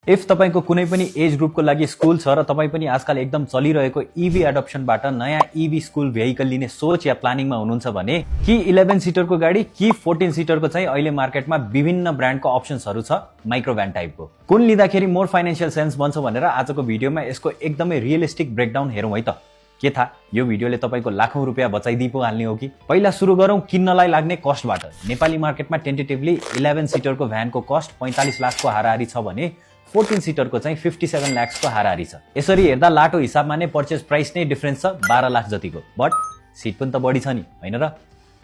If तपाईको कुनै पनि एज ग्रुपको लागि स्कुल छ र तपाई पनि आजकल एकदम चलिरहेको ईवी एडप्सनबाट नयाँ ईवी स्कुल भेहिकल लिने सोच या प्लानिङमा हुनुहुन्छ भने कि 11 सिटरको गाडी कि 14 सिटरको चाहिँ अहिले मार्केटमा विभिन्न ब्रान्डको अप्सन्सहरू छ माइक्रो भ्यान टाइपको कुन लिँदाखेरि मोर फाइनान्शियल सेन्स बन्छ भनेर आजको भिडियोमा यसको एकदमै रियलिस्टिक ब्रेकडाउन हेरौँ है त। के थाहा यो भिडियोले तपाईको लाखौं रुपैयाँ बचाइदिई पो हाल्ने हो कि। पहिला सुरु गरौँ किन्नलाई लाग्ने कस्टबाट। नेपाली मार्केटमा टेन्टेटिभली 11 सिटरको भ्यानको कस्ट 45 लाखको हाराहारी छ भने 14 सिटरको चाहिँ 57 लाखको हाराहारी छ। यसरी हेर्दा लाटो हिसाबमा नै पर्चेज प्राइस नै डिफरेन्स छ 12 लाख जतिको, बट सिट पनि त बढी छ नि, हैन र?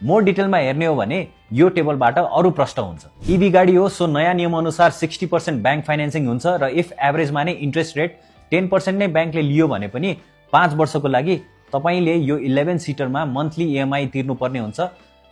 मोर डिटेलमा हेर्ने हो भने यो टेबलबाट अरु प्रश्न हुन्छ। ईवी गाडी हो सो नयाँ नियम अनुसार 60% बैंक फाइनान्सिङ हुन्छ र इफ एभरेजमा नै इन्ट्रेस्ट रेट 10% नै बैंकले लियो भने पनि 5 वर्षको लागि तपाईले यो 11 सिटरमा मन्थली ईएमआई तिर्नुपर्ने हुन्छ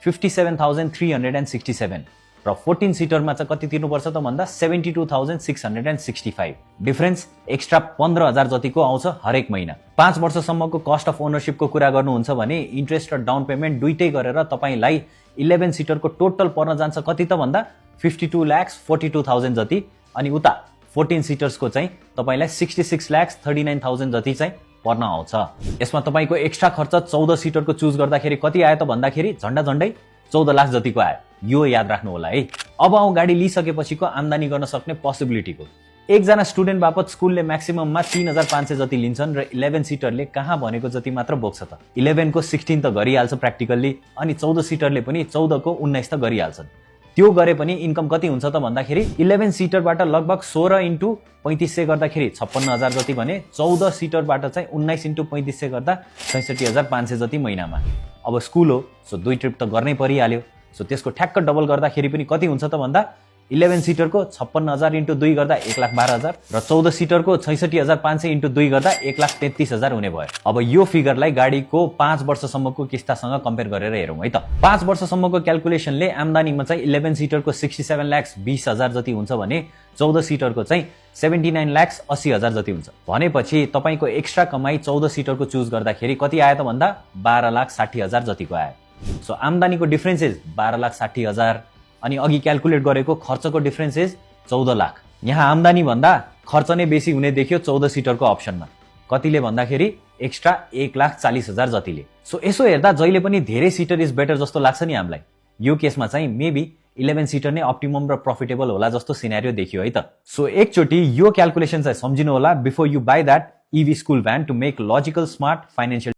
57,367 र 14 सिटरमा चाहिँ कति तिर्नुपर्छ त भन्दा 72,665। डिफरेन्स एक्स्ट्रा 15,000 जतिको आउँछ हरेक महिना। 5 वर्षसम्मको कस्ट अफ ओनरशिपको कुरा गर्नुहुन्छ भने इन्ट्रेस्ट र डाउन पेमेन्ट दुइटै गरेर तपाईलाई 11 सिटरको टोटल पर्न जान्छ कति त भन्दा 52,42,000 जति, अनि उता 14 सिटर्सको चाहिँ तपाईलाई 66,39,000 जति चाहिँ पर्न आउँछ। यसमा तपाईको एक्स्ट्रा खर्च 14 सिटरको चुज गर्दाखेरि कति आयो त भन्दाखेरि झन्डै 14 लाख जतिको आयो। यो याद राख्नु होला है। अब आउँ गाडी लिइसकेपछिको आम्दानी गर्न सक्ने पोसिबिलिटीको। एकजना स्टुडेन्ट बापत स्कुलले म्याक्सिमममा 3,500 जति लिन्छन् र 11 सिटरले कहाँ भनेको जति मात्र बोक्छ त। 11 को 16 त गरिहाल्छ प्र्याक्टिकल्ली, अनि 14 सिटरले पनि 14 को 19 त गरिहाल्छन्। त्यो गरे पनि इन्कम कति हुन्छ त भन्दाखेरि 11 सिटरबाट लगभग 16 इन्टु 3500 गर्दाखेरि 56,000 जति भने 14 सिटरबाट चाहिँ 19 इन्टु 3500 गर्दा 66,500 जति महिनामा। अब स्कुल हो सो दुई ट्रिप त गर्नै परिहाल्यो, सो त्यसको ठ्याक्क डबल गर्दाखेरि पनि कति हुन्छ त भन्दा 11 सिटरको 56,000 इन्टु 2 गर्दा 1,12,000 र 14 सिटरको 66,500 इन्टु 2 गर्दा 1,33,000 हुने भयो। अब यो फिगरलाई गाडीको 5 वर्षसम्मको किस्तासँग कम्पेयर गरेर हेरौँ है त। 5 वर्षसम्मको क्याल्कुलेसनले आम्दानीमा चाहिँ 11 सिटरको 67,20,000 जति हुन्छ भने 14 सिटरको चाहिँ 79,80,000 जति हुन्छ। भनेपछि तपाईको एक्स्ट्रा कमाई 14 सिटरको चुज गर्दाखेरि कति आयो त भन्दा 12,60,000 जतिको आयो। सो आम्दानीको डिफरेन्स इज 12,60,000 अनि अघि क्याल्कुलेट गरेको खर्चको डिफरेन्स इज 14 लाख। यहाँ आम्दानी भन्दा खर्च नै बेसी हुने देखियो 14 सिटरको अप्सनमा। कतिले भन्दाखेरि एक्स्ट्रा 1,40,000 जतिले। सो यसो हेर्दा जहिले पनि धेरै सिटर इज बेटर जस्तो लाग्छ नि हामीलाई। यो केसमा चाहिँ मेबी 11 सिटर नै अप्टिमम र प्रफिटेबल होला जस्तो सिनेरियो देखियो है त। सो एकचोटी यो क्याल्कुलेसन चाहिँ सम्झिनु होला before you buy that EV school van to make logical smart financial